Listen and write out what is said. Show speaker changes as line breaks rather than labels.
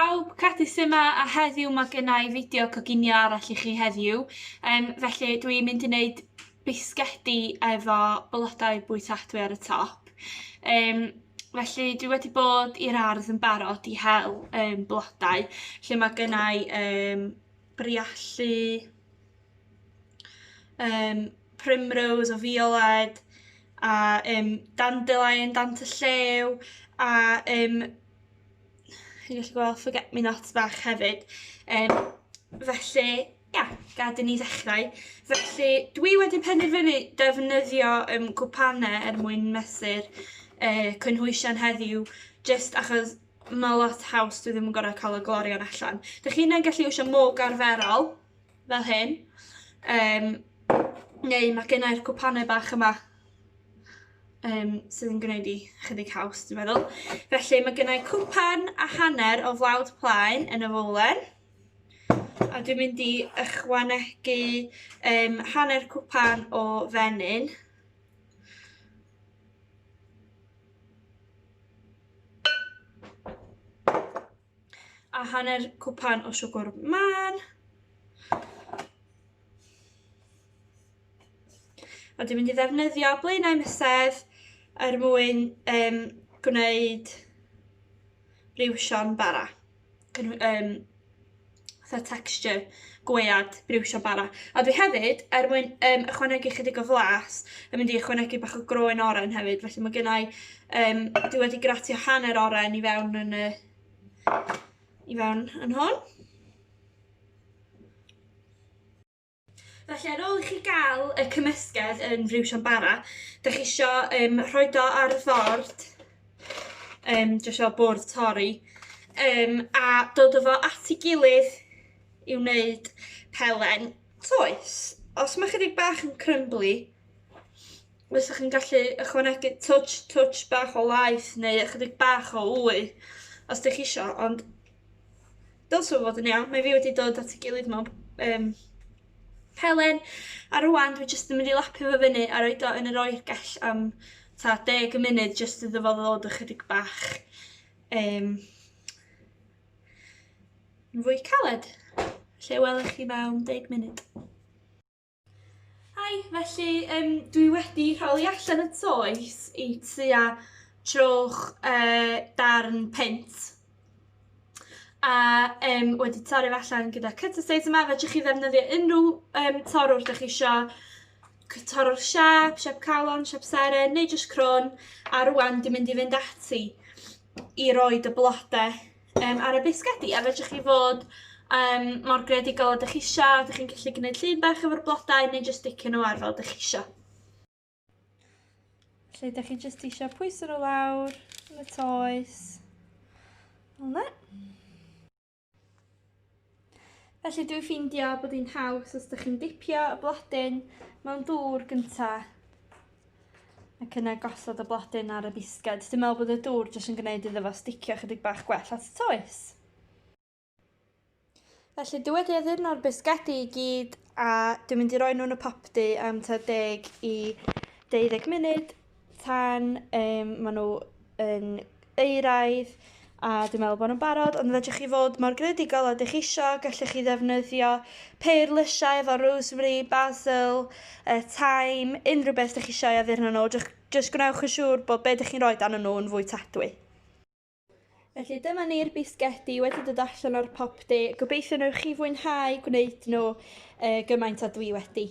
pawb, Cadi sy 'ma a heddiw mae genna i fideo coginio arall i chi heddiw. Um, felly dwi'n mynd i wneud bisgedi efo blodau bwytadwy ar y top. Um, felly dwi wedi bod i'r ardd yn barod i hel um, blodau, lle mae gennau um, briallu, um, primrose o fioled, a um, dandelion, dant y llew, a um, chi'n gallu gweld forget me nots bach hefyd. Um, felly, ia, gad i ni ddechrau. Felly, dwi wedi penderfynu defnyddio um, cwpanau er mwyn mesur uh, cynhwysion heddiw, jyst achos mae lot haws, dwi ddim yn gorau cael y glorian allan. Dych chi'n gallu iwsio mwg arferol, fel hyn, um, neu mae gennau'r cwpanau bach yma um, sydd yn gwneud i chydig haws, dwi'n meddwl. Felly mae gennau cwpan a hanner o flawd plaen yn y fowlen. A dwi'n mynd i ychwanegu um, hanner cwpan o fenyn. A hanner cwpan o siwgr mân. A dwi'n mynd i ddefnyddio blaenau mysedd er mwyn um, gwneud briwsion bara. Um, fatha texture gwead briwsion bara. A dwi hefyd, er mwyn um, ychwanegu chydig o flas, yn mynd i ychwanegu bach o groen oren hefyd. Felly mae gennau, um, dwi wedi gratio hanner oren i fewn yn y, i fewn yn hwn. Felly ar ôl i chi gael y cymysgedd yn friwsion bara, dych chi isio um, rhoi do ar y ford, um, jyst fel bwrdd torri, um, a dod o fo at ei gilydd i wneud pelen toes. Os mae chydig bach yn crumbly, fyswch chi'n gallu ychwanegu touch, touch bach o laeth neu ychydig bach o wy os ydych chi isio, ond Dylse fo fod yn iawn. Mae fi wedi dod at ei gilydd mewn um, pelen. A rwan dwi jyst yn mynd i lapio fo fyny a roed o yn yr oergell am ta 10 munud jyst iddo fo ddod ychydig bach um, yn fwy caled. Lle welech chi mewn 10 munud. Hi, felly um, dwi wedi rhoi allan y toes i tua trwch uh, darn pint. A um, wedi torri fe allan gyda cutter size yma. Fedrwch chi ddefnyddio unrhyw um, torrwr ydych chi eisiau. Torrwr siap, siap calon, siap seren, neu jyst crwn. A rwan dwi'n mynd i fynd ati i roid y blodau um, ar y bisgedi. A fedrwch chi fod um, mor greadigol ydych chi isio. Ydych chi'n gallu gwneud llun bach efo'r blodau neu jyst sticio nhw ar fel ydych chi isio. Felly, ydych chi jyst eisiau pwyso nhw lawr yn y toes. Fel yna. Felly dwi'n ffeindio bod hi'n haws os ydych chi'n dipio y blodyn mewn dŵr gynta ac yna gosod y blodyn ar y bisged. Dwi'n meddwl bod y dŵr jyst yn gwneud iddo fo sticio chydig bach gwell at y toes. Felly dwi wedi addurno'r bisgedi i gyd a dwi'n mynd i roi nhw yn y popty am tua 10 i 12 munud tan um, maen nhw yn euraidd a dwi'n meddwl bod nhw'n barod, ond fedrwch chi fod mor greadigol â dych chi isio, gallwch chi ddefnyddio peirlysiau efo rosemary, basil, uh, thyme, unrhyw beth dych chi isio i addurno nhw, jyst, jyst gwnewch yn siŵr bod be dych chi'n rhoi dan nhw yn fwy tadwy. Felly dyma ni'r bisgedi wedi dod allan o'r popty. Gobeithio newch chi fwynhau gwneud nhw uh, gymaint â dwi wedi.